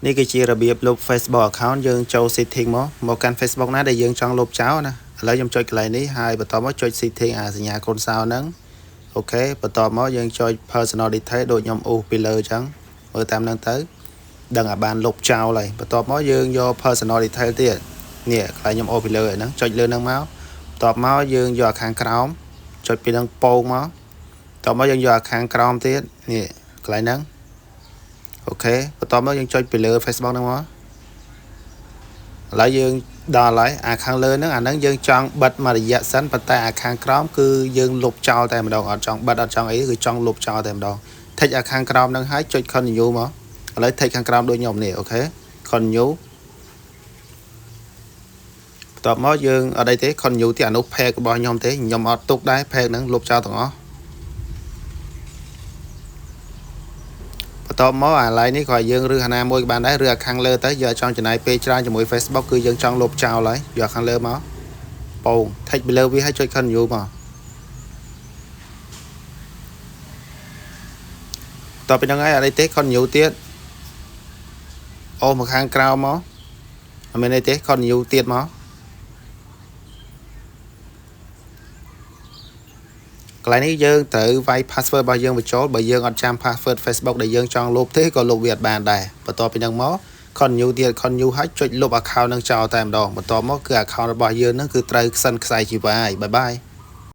នេះគឺជារបៀបលុប Facebook account យើងចូល setting មកមកកាន់ Facebook ណាដែលយើងចង់លុបចោលណាឥឡូវខ្ញុំចុចកន្លែងនេះហើយបន្ទាប់មកចុច setting អាសញ្ញាកូនសោហ្នឹង OK បន្ទាប់មកយើងចុច personal detail ដូចខ្ញុំអូសពីលើអញ្ចឹងមើលតាមហ្នឹងទៅដឹងអាបានលុបចោលហើយបន្ទាប់មកយើងយក personal detail ទៀតនេះកន្លែងខ្ញុំអូសពីលើហ្នឹងចុចលើហ្នឹងមកបន្ទាប់មកយើងយកអាខាងក្រោមចុចពីហ្នឹងពងមកបន្ទាប់មកយើងយកអាខាងក្រោមទៀតនេះកន្លែងហ្នឹង OK បន្ទាប់មកយើងចុចពីលើ Facebook ហ្នឹងមកឥឡូវយើងដល់ហើយអាខាងលើហ្នឹងអាហ្នឹងយើងចង់បិទមួយរយៈសិនប៉ុន្តែអាខាងក្រោមគឺយើងលុបចោលតែម្ដងអត់ចង់បិទអត់ចង់អីគឺចង់លុបចោលតែម្ដង tick អាខាងក្រោមហ្នឹងហើយចុច continue មកឥឡូវ tick ខាងក្រោមដូចខ្ញុំនេះ OK continue បន្ទាប់មកយើងអត់អីទេ continue ទៀតអានោះ page របស់ខ្ញុំទេខ្ញុំអត់ទុកដែរ page ហ្នឹងលុបចោលទាំងអស់បន្ទាប់មកអាឡៃនេះក៏យើងរើសអាណាមួយក៏បានដែរឬអាខាងលើទៅយើងចង់ចំណាយពេលច្រើនជាមួយ Facebook គឺយើងចង់លុបចោលហើយយកខាងលើមកពង tick ពីលើវាហើយចុច continue មកតទៅពីហ្នឹងហើយអត់អីទេ continue ទៀតអូសមកខាងក្រៅមកអត់មានអីទេ continue ទៀតមកកន្លែងនេះយើងត្រូវវាយ password របស់យើងបញ្ចូលបើយើងអត់ចាំ password Facebook ដែលយើងចង់លុបទេក៏លុបវាអត់បានដែរបន្ទាប់ពីហ្នឹងមក continue ទៀត continue ហើយចុចលុប account ហ្នឹងចោលតែម្ដងបន្ទាប់មកគឺ account របស់យើងហ្នឹងគឺត្រូវខ្សិនខ្សែជីវ៉ាយ bye bye.